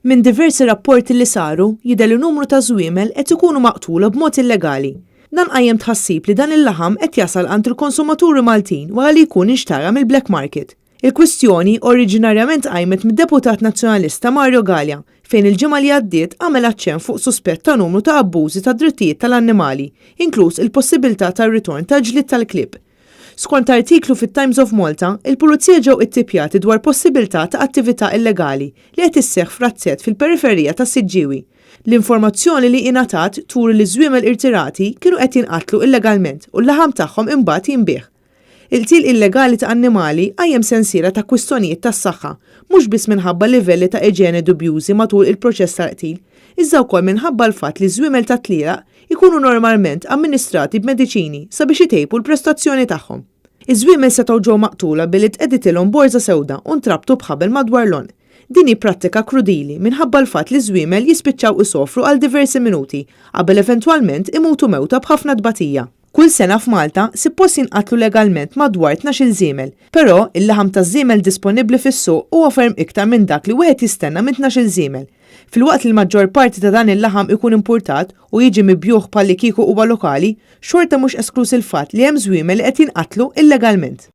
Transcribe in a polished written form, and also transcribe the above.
Minn diversi rapporti li saru, jidher li numru ta' żwiemel qed ikunu maqtula b'mod illegali. Dan qajjem tħassib li dan il-laħam qed jasal għand il-konsumaturi Maltin wara li jkun inxtara mill-black market. Il-kwistjoni oriġinarjament qajmet mid-Deputat Nazzjonalista Mario Galea fejn il-ġimgħa li għaddiet għamel aċċenn fuq suspett ta' numru ta' abbużi tad-drittijiet tal-annimali, inkluż il-possibilità tar-ritorn tal-ġlied tal-klieb. Skont artiklu fit-Times of Malta, il-Pulizija ġew ittipjati dwar possibilità ta' attività illegali li qed isseħħ f'razzett fil-periferija tas-Siġġiewi. L-informazzjoni li ingħatat turi li żwiemel irtirati kienu qed jinqatlu illegalment u l-laħam tagħhom imbagħad jinbiegħ. Il-qtil illegali ta' annimali qajjem sensiela ta' kwistjonijiet tas-saħħa, mhux biss minħabba livelli ta' iġene dubjużi matul il-proċess tal-qtil, iżda wkoll minħabba l-fatt li ż-żwiemel tat-tlielaq ikunu normalment amministrati b'mediċini sabiex itejbu l-prestazzjoni tagħhom. Iż-żwiemel setgħu ġew maqtula billi tqegħditilhom borża sewda u ntrabtu b'ħabel madwar l-għonq. Din hi prattika krudili minħabba l-fatt li ż-żwiemel jispiċċaw isofru għal diversi minuti qabel eventwalment imutu mewta b'ħafna tbatija. Kull sena f'Malta sippost jinqatlu legalment madwar 12-il żiemel, però il-laħam taż-żiemel disponibbli fis-suq huwa ferm iktar minn dak li wieħed jistenna minn 12-il żiemel. Filwaqt li l-maġġor parti ta' dan il-laħam ikun impurtat u jiġi mibjugħ bħallikieku huwa lokali, xorta mhux eskluż il-fatt li hemm żwiemel li qed jinqatlu illegalment.